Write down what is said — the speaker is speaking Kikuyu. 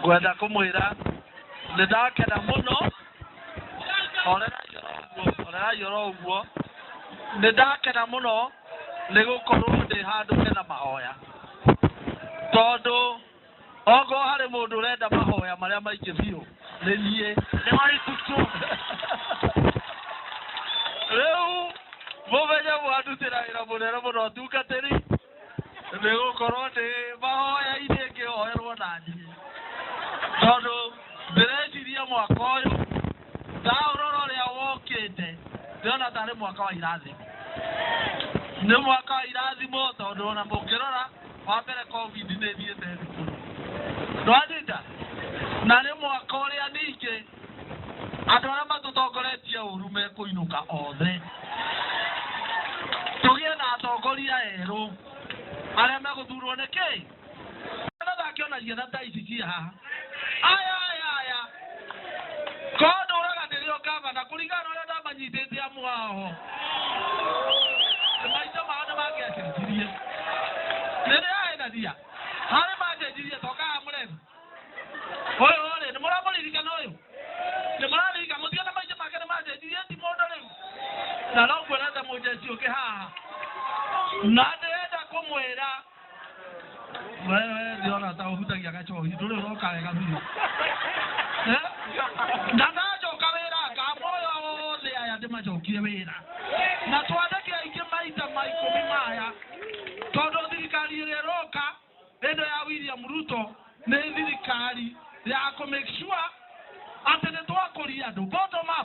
Ngwenda kũmwĩra nĩ ndakena mũno. Horerai oro ũguo. Nĩ ndakena mũno nĩ gũkorwo ndĩ handũ hena mahoya, tondũ okorwo harĩ mũndũ ũrenda mahoya marĩa maingĩ biũ nĩ niĩ. Nĩ waitutu. Rĩu mũmenye mwandutĩra wĩra mũnene mũno tungatĩri, nĩ gũkorwo ndĩ mahoya-inĩ ngĩhoerwo na niĩ, tondũ ndĩreciria mwaka ũyũ ndaũrora ũrĩa wokĩte ndĩrona tarĩ mwaka wa irathimo. Nĩ mwaka wa irathimo tondũ ona mũngĩrora wa mbere COVID nĩ ĩthiĩte thĩ mũno, ndwanyita, na nĩ mwaka ũrĩa ningĩ andũ arĩa matũtongoretie ũru mekũinũka othe, tũgĩe na atongoria erũ arĩa megũthurwo nĩ kĩ ndakĩona ciana ta ici ciĩ haha. Aya aya aya ko ndũraga ndĩrĩ o gavana kũringana na ũrĩa ndamanyitĩte amu ao maitho mao nĩ mangĩacenjirie rĩrĩa aenathia harĩ manjenjirie toka haha mũrebi ũyũ rĩ nĩ mũramũririkana ũyũ nĩ mũraririkana mũtiona maitho make nĩ manjenjirie ti mũndũ rĩu na no nguonete mũnjeci ũngĩ haha na ndĩrenda kũmwĩra wewe ndĩrona ta ũhutagia gacohi ndũrĩ ũroka wega biũ. Eh? Na ndacoka wĩra ngamoyo othe aya ndĩmacokie wĩra na twandĩke aingĩ maita ma 10 maya, tondũ thirikari ĩrĩa ĩroka ĩno ya William Ruto nĩ thirikari ya kũ make sure atĩ nĩ twakũria andũ bottom up.